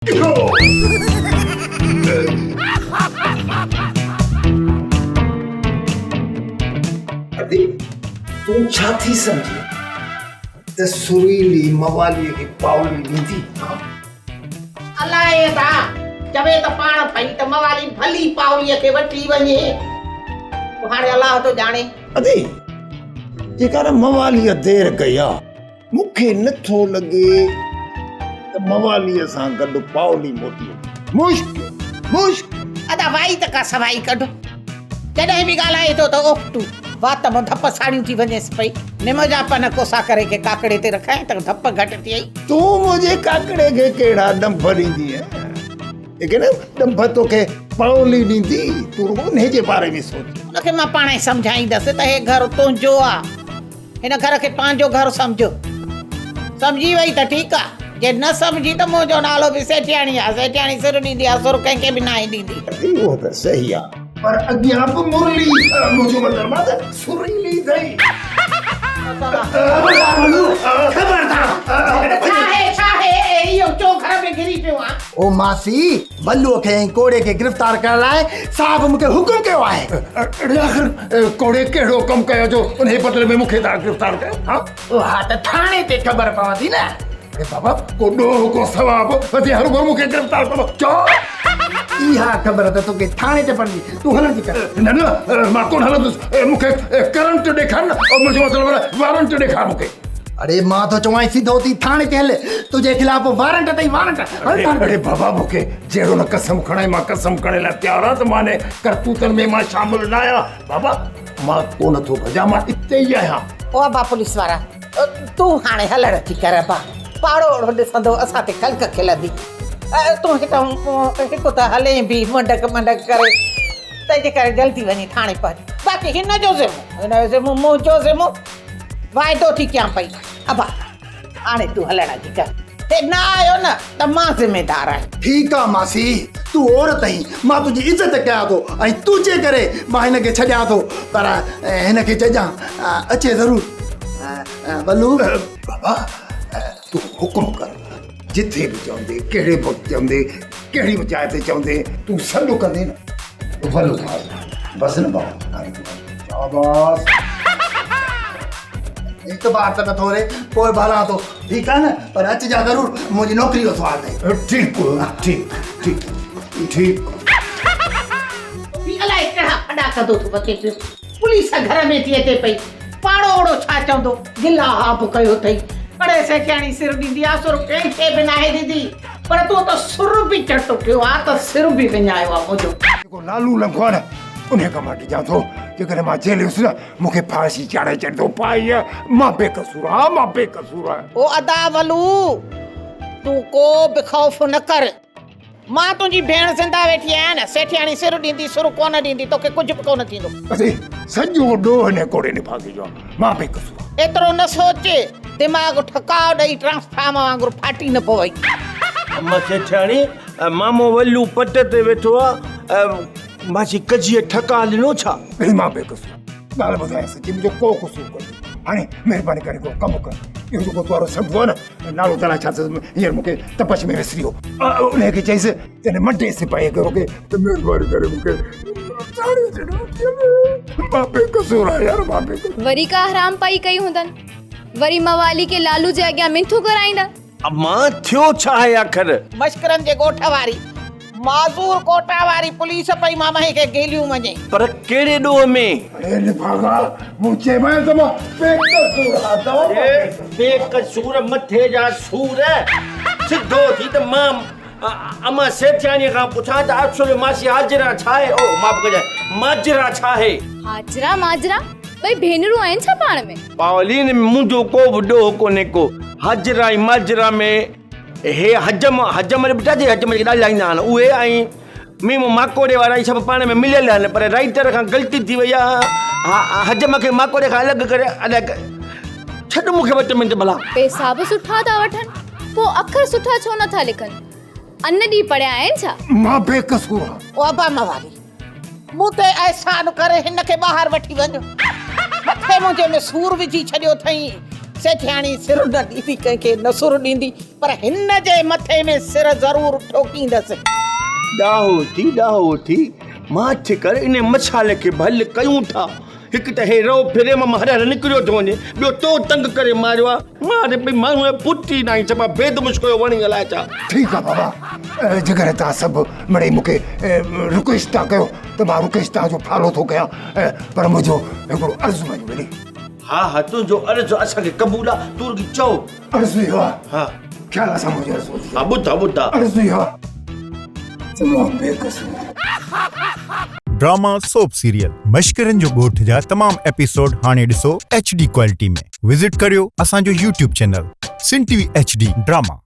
ادي، تون ڇا ٿي سمجهين ته سريلي مواليء کي پاولي ڏيندي؟ ها؟ الائي ادا، چوي ته پاڻ پئي ته موالي ڀلي پاوليء کي وٺي وڃي. پوء هاڻي الله ٿو ڄاڻي. ادي، جيڪر مواليء دير ڪئي آ. مون کي نه ٿو لڳي ته مواليء سان گڏ پائولي موٽي اچي. مشڪل! مشڪل! ادا وائي ته ڪا سوائي ڪڍ. جڏهن به ڳالهائي ٿو ته اوڦٽو وات مان ڌپ ساڙيون ٿي وڃيس پئي. نم جا پن ڪوسا ڪري ڪي ڪاڪڙي تي رکائين ته ڌپ گهٽ ٿئي. تون منهنجي ڪاڪڙي کي ڪهڙا ڏنڀ ڏيندينء؟ جيڪڏهن ڏنڀ توکي پائولي ڏيندي، تون رڳو انهيء جي باري ۾ سوچ. ان کي مان پاڻهي سمجهائيندس ته هي گهر تنهنجو آ. هن گهر کي پنهنجو گهر سمجهه. سمجهي وئي ته ٺيڪ آ، جي نه سمجهي ته منهنجو نالو به سيٺياڻي آ، سيٺياڻي سر ڏيندي آ، سر ڪنهن کي به ناهي ڏيندي. اهو ته صحيح آ، پر اڳيان به مرلي، منهنجو مطلب آ ته سريلي اٿئي. خبردار! ڇاهي، ڇاهي، اهو ڇو گهر ۾ گهري پيو آن؟ او ماسي، ولوء کي ۽ ڪوڙي کي گرفتار ڪرڻ لاء صاحب مون کي حڪم ڪيو آهي. اڙي آخر ڪوڙي ڪهڙو ڪم ڪيو جو انهيء بدلي ۾ مون کي ٿا گرفتار ڪيو؟ ها؟ اها ته ٿاڻي تي خبر پوندي نه. اڙي بابا ڪو ڏوهه ڪو ثواب وڌي هروڀرو مون کي گرفتار ڪندو. چئو. اها خبر ته توکي ٿاڻي تي پوندي. تون هلڻ جي ڪر. نه نه مان ڪونه هلندس. مون کي ڪرنٽ ڏيکار نه، منهنجو مطلب وارنٽ ڏيکار مون کي. اڙي مان ٿو چوانء سڌو ٿي ٿاڻي تي هل، تنهنجي خلاف وارنٽ اٿئي وارنٽ. هل ٿاڻي تي. اڙي بابا مون کي جهڙو نه قسم کڻائي، مان قسم کڻڻ لاء تيار آهيان ته مان انهن ڪرتوتن ۾ مان شامل نه آهيان. بابا مان ڪونه ٿو ڀڄان، مان اتي ئي آهيان. او ابا پوليس وارا، تون هاڻي هلڻ ٿي ڪر ابا، پاڙو اوڙو ڏسندو اسان تي خلق کلندي. تون هتان هڪ ته هلين به منڊڪ منڊڪ ڪري، تنهنجي ڪري جلدي وڃي ٿاڻي پهچ. باقي هن جو ذمو، هن جو ذمو، منهنجو ذمو. واعدو ٿي ڪيان پئي ابا هاڻي تون هلڻ جي ڪر هي نه آيو نه ته مان ذميدار آهيان. ٺيڪ آ ماسي تون عورت آهين مان تنهنجي عزت ڪيان ٿو ۽ تنهنجي ڪري مان هن کي ڇڏيان ٿو پر هن کي چئجان اچي ضرور ولو. بابا تون حڪم ڪر جٿي به چوندين ڪهڙي به وقت چوندين ڪهڙي به جاء تي چوندين تون سڏ ڪندين نه ولو حاضر بس نه بابا هاڻي تون هل شاباس. اعتبار ته نٿو رهي پوء به هلان ٿو ٺيڪ آ نه پر اچجان ضرور منهنجي نوڪري جو سوال اٿئي. ٺيڪ ٺيڪ ٺيڪ ٺيڪ. هي الائي ڪهڙا ڦڏا ڪندو ٿو وتي پيو. پوليس گهر ۾ ٿي اچي پئي. پاڙو اوڙو ڇا چوندو؟ گلا ها به ڪيو اٿئي. اڙي سيٺياڻي سر ڏيندي آ سر ڪنهن کي به ناهي ڏيندي. پر تون ته سر به چٽ ٿيو آ ته سر به وڃايو آ منهنجو. جيڪو لالو لنگهو آ نه انهي کان مان ڊڄان ٿو. جيڪڏهن مان جيل ويس نه مون کي ڦاسي چاڙهي ڇڏيندو. پائي مان بي قصور آهيان مان بي قصور آهيان. او ادا ولو تون ڪو به خوف نه ڪر. مان تنهنجي ڀيڻ زنده ويٺي آهيان نه، سيٺياڻي سر ڏيندي، سر ڪونه ڏيندي، توکي ڪجهه به ڪونه ٿيندو. ادي، سڄو ڏوهه هن ڪوڙي نڀاڳي جو آهي، مان بي قصور آهيان. ايترو نه سوچ، دماغ ٺڪاء ڏئي ٽرانسفارم وانگر ڦاٽي نه پوئي. اما سيٺياڻي، مامو ولو پٽ تي ويٺو آ، ماسي ڪجيء ٺڪاء ڏنو ڇا؟ ادي، مان بي قصور آهيان. ڳالهه ٻڌايان سچي، منهنجو ڪو قصور ڪونهي. هاڻي مهرباني ڪري هڪڙو ڪم ڪر، اهو جيڪو تو وارو سنڌو آهي نه، نالو ته الائي ڇا اٿس، هينئر مون کي تپش ۾ وسري ويو. انهيء کي چئيس ته هن منڊي سپاهيء کي روڪي ته مهرباني ڪري مون کي ڇاڙي ڇڏيو. مان بي قصور آهيان يار، مان بي قصور. وري ڪا حرام پائي ڪئي هوندن، وري موالي کي لالو جي اڳيان منٿون ڪرائيندا. امان ٿيو ڇا آهي آخر؟ مشڪرن جي ڳوٺ واري معذور ڪوٽا واري پوليس پئي مامهين کي گيليون وڃي. پر ڪهڙي ڏوهه ۾؟ اڙي نڀاڳا، مون چيومانء ته مان بي قصور آهيان، توهان مان اڙي بي قصور مٿي جا سور، سڌو ٿي ته مان امان سيٺياڻيء کان پڇان ته اصل ماسي حاجره ڇا آهي؟ او معاف ڪجانء، ماجرا ڇا آهي؟ حاجره ماجرا ٻئي ڀينرون آهن ڇا پاڻ ۾؟ پاولين، منهنجو ڪو به ڏوهه ڪونهي ڪو، حاجره ۽ ماجرا ۾. هي حجم، حجم جي ٻٽا جي حجم جيڪي ڏاڙهي لاهيندا آهن اهي ۽ ميم ماڪوڙي وارا اهي سڀ پاڻ ۾ مليل آهن پر رائيٽر کان غلطي ٿي وئي آهي حجم کي ماڪوڙي کان الڳ ڪري الائي ڇڏ مون کي ٻه ٽي منٽ ڀلا. پئسا به سٺا ٿا وٺن پوء اکر سٺا ڇو نٿا لکن ان ڏينهن پڙهيا آهن ڇا؟ مان بي قصور آهيان. او ابا موالي مون تي احسان ڪري هن کي ٻاهر وٺي وڃ. مٿي منهنجي ۾ سور وجهي ڇڏيو اٿئي. سيٺياڻي سر نه ڏيندي ڪنهن کي نه سر ڏيندي پر هن جي مٿي ۾ سر ضرور ٺوڪيندس. ڏاهو ٿي ڏاهو ٿي ماٺ ڪر انهي مڇالي کي ڀل ڪيون ٿا. هڪ ته هي رئو ڦري مان هر هر نڪريو ٿو وڃي ٻيو تو تنگ ڪري ماريو آ. مان ته پئي ماڻهوء جو پٽ ئي ناهين صفا بيد مشڪ جو وڻ ئي الائي ڇا. ٺيڪ آ بابا جيڪڏهن توهان سڀ مڙئي مون کي رڪويسٽ ٿا ڪيو ته مان رڪويسٽ توهان جو فالو ٿو ڪيان پر منهنجو هڪڙو عرض مڃيو وڃي. ها ها تنهنجو عرض اسان کي قبول آ تون رڳي چئو. عرض اهو آ. ها. خيال سان منهنجو عرض ٻڌجو. ها ٻڌا ٻڌا. عرض اهو آ ته مان بي قصور. ڊراما سوپ سيريل مشڪرن جو ڳوٺ جا تمام ايپيسوڊ هاڻي ڏسو ايڇ ڊي ڪوالٽي ۾ وزٽ ڪريو اسان جو YouTube channel Sindh T V H D drama.